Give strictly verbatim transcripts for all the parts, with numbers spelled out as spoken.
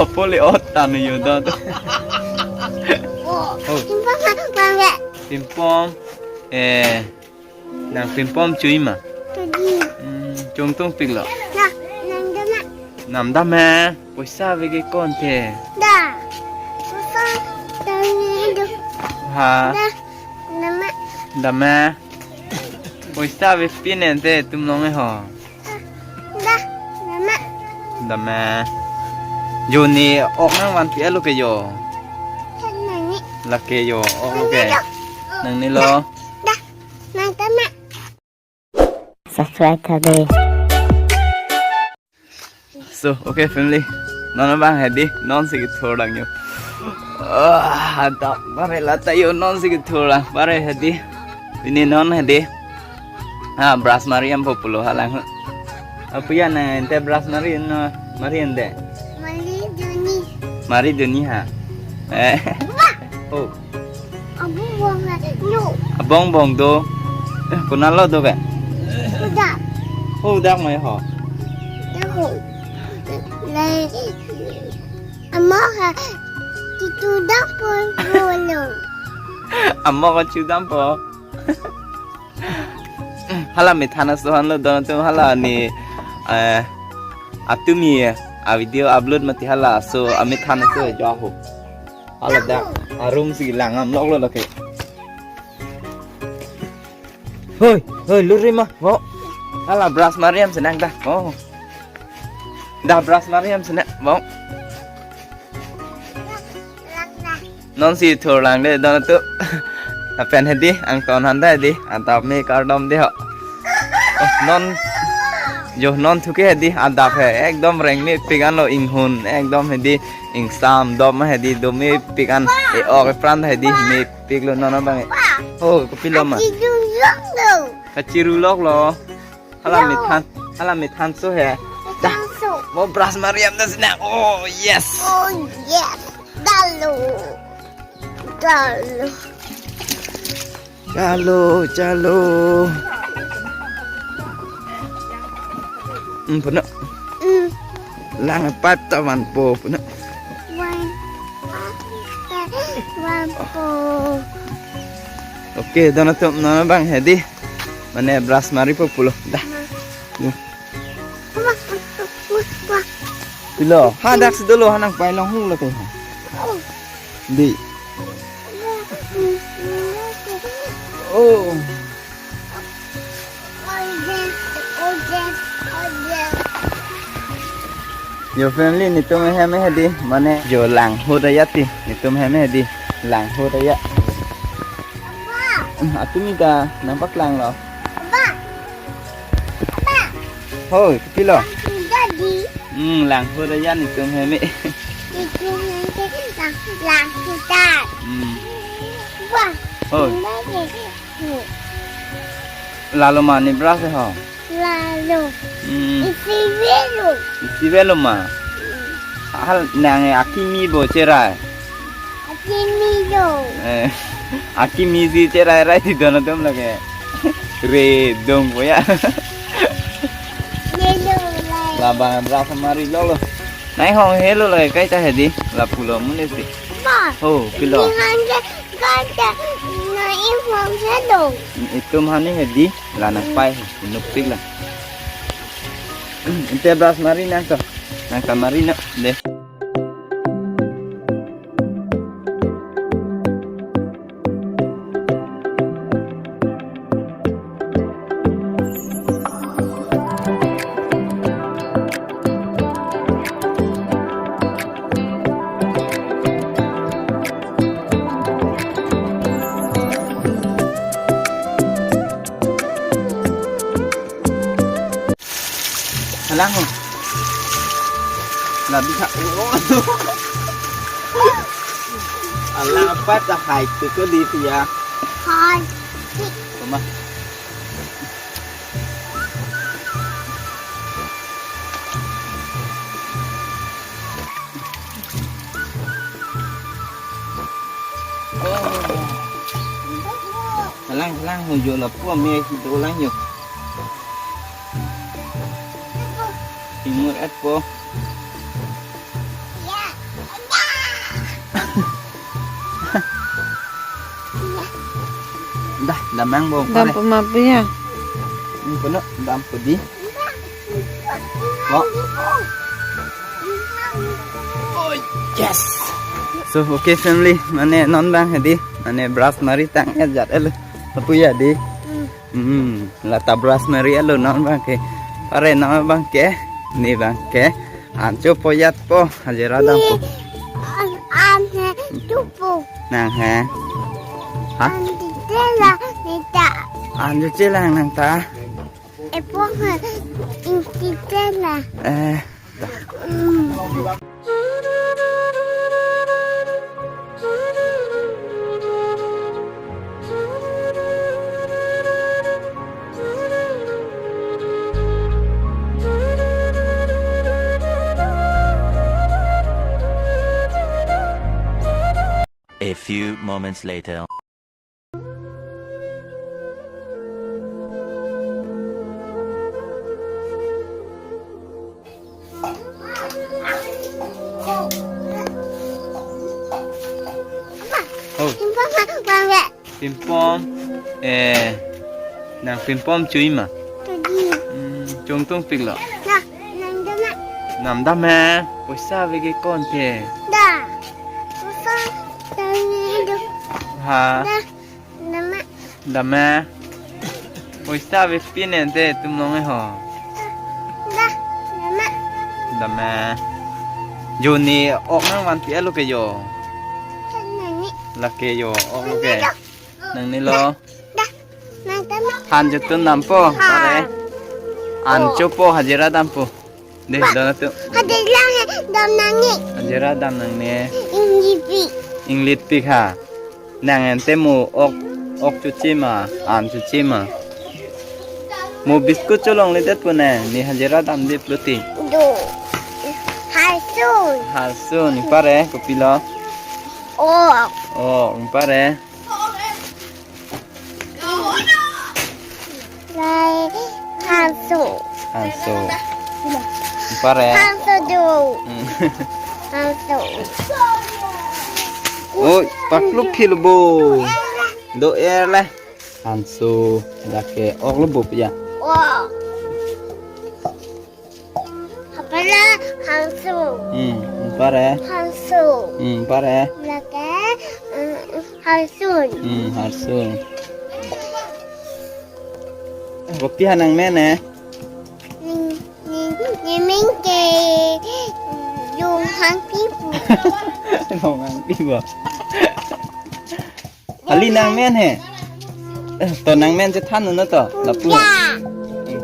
Apot le ot tanu yo do. Oh. Pimpom ma, bang ya. Pimpom. Eh, nang pimpom chui ma? Tadi. Hmm, chungtung pik lo. Nah, nang dama. Nam dam he. Poisa ave ke kon te. Da. Poisa dam he do. Ha. Da. Dama. Dam he. Poisa ave pin ente tum long e ho. Da, dama. Dam he. Jo ne ok nangvanpi alo ke jo. Nang ni. Lake jo, ok, ok. Nang ni lo. Da, nang dama. Subscribe tha de. So, okay, family. Non abang hedi, non si kethur lang yo. Ah, adap bare lata yo, non si kethur lang bare hedi. Pini non hedi. Ha, brush mari ampo pulo halang. Apu ya na ente brush mari no, mari ente. Mari duni. Mari duni ha. Eh. Wah. Oh. Abong bong na no. Abong bong do. Eh, konat lo do ke? Udah. Oh, udah mai ho. Dah ho. Lai. Amo ha. Titu dah pon bolo. Amo ka chudam po. Hala methan aso han lo don atum hala ni, eh, atumi a video upload mati hala so amethan aso jo ho. Hala da arum si lang am lok lo lake. Hoi, hoi, luri ma, bo. Hala brush mari am senang da. Oh. Da brush mari am senang, bo. Non si thur lang de don atum. Lapen hedi, angton han da hedi, adap me kardom de ho. Oh, non, jo non thuke hedi, adap he, ekdom reng mepik an lo inghun, ekdom hedi, ingsam, dom hedi, do mepik an, e-ok epran hedi, mepik lo non abang e. Oh, kopilo ma. Kachiru lok lo. Kachiru lok lo. Hala methan, hala methan so he. Da. Methan so. Mo brush mari am da senang. Oh, yes. Oh, yes. Dalo. Dalo. Chalo, chalo. Hmm, puno. Hmm. Lang pat ta vanpo, puno. Van, van po. Okay, don atum non abang hedi. Mane brush mari po pulo. Da. Yo. Wah, wah, wah, wah. Pilo, hadak si dolo ha nangpai long hung lo ke ha. Oh. Di. Oh. Your family netum hem hedi, mane jo lang hut ayat ti, netum hem hedi, lang hut ayat. Papa. Hmm, atumi ta nangpaklang lo. Papa. Papa. Hoi, kopilo? Daddy. Hmm, lang hut ayat netum hem e. Netum hem ke lang, lang hut ayat. Hmm. Wah. Hoi. Daddy. Lalo ma ne brush ho? Lalo. Hmm. Isi avelo. Isi avelo ma? Hmm. Hal nang akimi bo cherai. Akimi lo. Eh, akimi si cherai rai ti don atum lake. Re dong ko ya. Yellow lai. Labang brush mari lo lo. Nai hong helo lake kaita hedi. Lapulo mune si. Ba. Oh, pilo. Ini hanya kata na ini hong helo. Itum hani hedi. La nangpai, inupik la. Ente brush mari nang to. Nang ta mari na, de. Alang ho. Labi ha. Alang apa ta hai tu ko di pia. Hai. Toma. Alang, alang, ho jo lapu ame si dolang jo. Ingur et po. Damnang bong. Dampo ma pu ya? Hmm, puno, dampo di. Oh. Oh, yes. So, okay family, mane non abang hedi, mane brush mari tang-et jat-etlo. Lapu ya di. Hmm, lata brush mari-etlo non abang ke. Pare non abang ke, ne abang ke. An chopo jatpo, hajira dampo. An, an he chopo. Nang he? Ha? An titela neta. An chochelang nang ta. Epong he, in titela. Eh, ta. Hmm. A few moments later. Oh. Pimpom, ha, bang, bang. Pimpom. Eh, nang pimpom chui ma? Tadi. Hmm, chungtung piklo. Nah, nang dama. Nam dam he. Poisa ave ke konte. Da. Poisa dam he do. Ha. Da. Dama. Dam he. Poisa ave pine te tum long e ho. Da. Dama. Dam he. Jo ne ok nangvanpi alo ke jo. Nang ni. Lake jo ok lo ke. Nang ni lo. Da. Nang dama. Han jutun dampo. Ha. Pare. An chopo hajira dampo. Deh, dona tu. Hajira dam nangne. Hajira dam nangne. Inglitpik. Inglitpik ha. Nang ente mo ok, ok choche ma, an choche ma. Mo biscuit cholongledet pu ne, ne hajira damde pulote. Do. Harsun. Harsun, pare, kopilo. Ok. Ok, pare. Lai hanso. Hanso. Pare. Hanso do. Hmm. Hanso. Oi, paklup phil bo. Do-er le. Hanso. Lake ok lo bo ya. Wow. Hapala hanso. Hmm, pare. Hanso. Hmm, pare. Lake, eh, harsun. Hmm, harsun. Kopi ha nangmen e? Ning, ning, ning ming ke, mm, Long Hangpi pu. Long Hangpi bo. Kali nangmen he. Eh, to nangmen chethan nu no to. Lapu. Ya.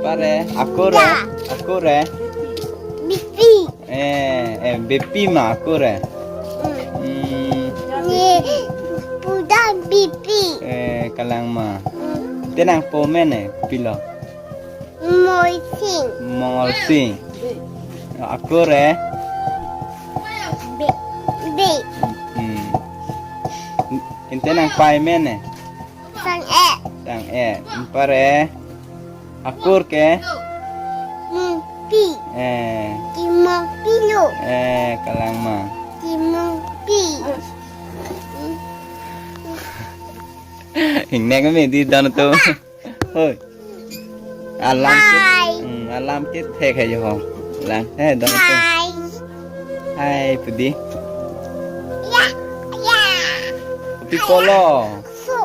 Pare, akur e. Ya. Akur e. Bipi. Eh, eh, Bipi ma akur e. Hmm. Ni puda Bipi. Eh, kalang ma. Hmm. Te nangpo men e, pilo. Mongol Sing. Mongol Sing. Akur e. Be, be. Hmm. Inte nangpei men e. Sang-et. Sang-et. Pare. Akur ke? Mongpi. Eh. Kimongpi lo. Eh, kalang ma. Kimongpi. Hing neng me di dan tu. Hoi. Alam kit. Hi. Hmm, alam kit thek hai jo ho. Lang. Eh, dan tu. Hi. Hi, pu di. Ya, ya. Pi polo. So.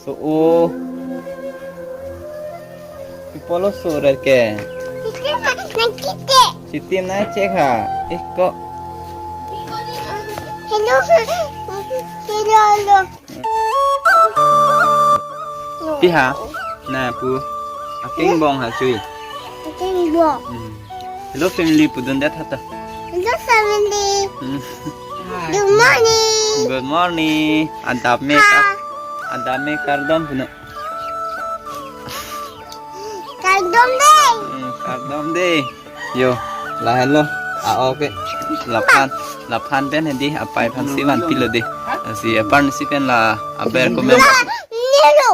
So-o. Pi polo so re ke. Siti ma nang kite. Siti nang chek ha. Iko. Hello. Hello, hello. Pi ha. Na pu. Ating bong ha chui. Ating bong. Hmm. Hello family pudun det hata. Hello family. Hmm. Good morning. Good morning. Adap me kar-, adap me kardom puno. Kardom de. Hmm, kardom de. Yo, lahelo. Ah, okay. Laphan, laphan pen hedi apei aphan si vanpilo de. Si apar si pen la aber komen. Nilo.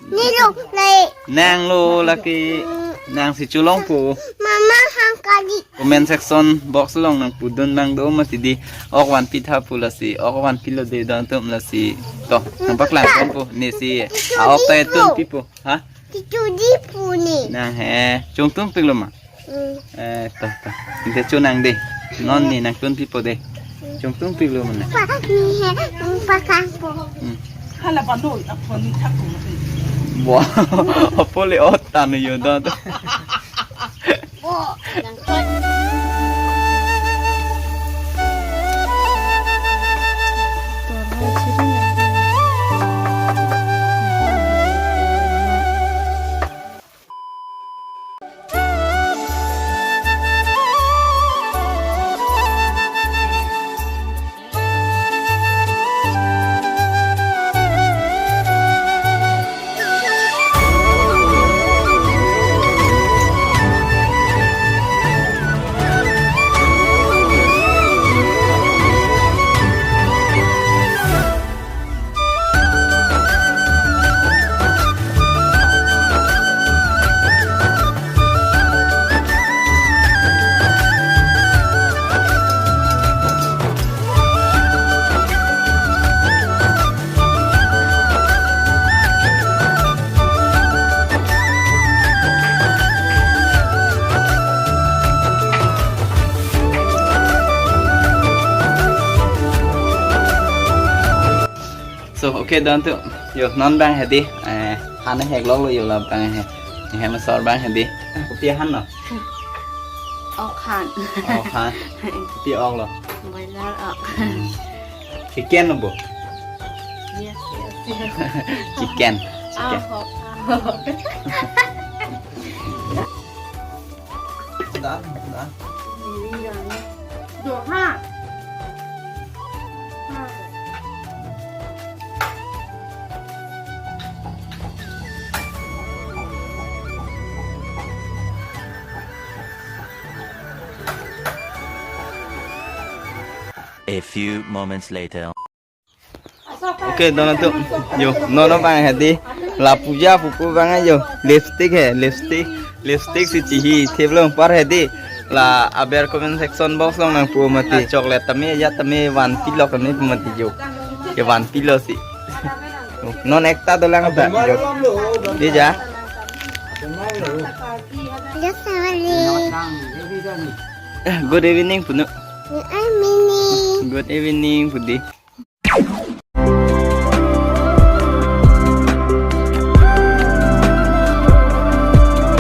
Nilo, lai. Nanglo lake, nang si cholong po. Mama hang kali. Comment section box along nangpudun abang do mati dei, ok vanpi tha pu lasi, ok vanpilo dei don atum lasi. To, nangpaklang ponpo, nesi a-ok ta tun pipo, ha? Kitu di pu ni. Nang he, chungtung piklo ma? Hmm. Eh, to, to. Inte chonang dei. Non ni nangtun pipo dei. Chungtung piklo ma nang? Pa, ni he, hmm, pakangpo. Hmm. Hala banoi, aphone ni thakpo. Wah, apole ot tanu yo don. So, okay, don atum. Yo, non abang hedi. Eh, han heklok lo yo labang he. He masor abang hedi. Kopi ahan lo? Ok han. Ok han. Kopi ok lo? Boiler ok. Hmm. Chicken lo bo? Yes, yes, yes. Chicken. Chicken. Ahok, ahok. Dan, dan. Doha. A few moments later. Okay, don atum. Yo, non abang hedi. La puja pupu abang yo. Lipstick he, lipstick. Lipstick si chihi. Theblong par hedi. La aber comment section box along nangpu mati. Chocolate tame, ya tame vanpilo kami pu mati yo. Ya vanpilo si. Non ekta dolang ta yo. Dei ja. Hello, family. Eh, good evening, punu. Good evening. Good evening, pudi.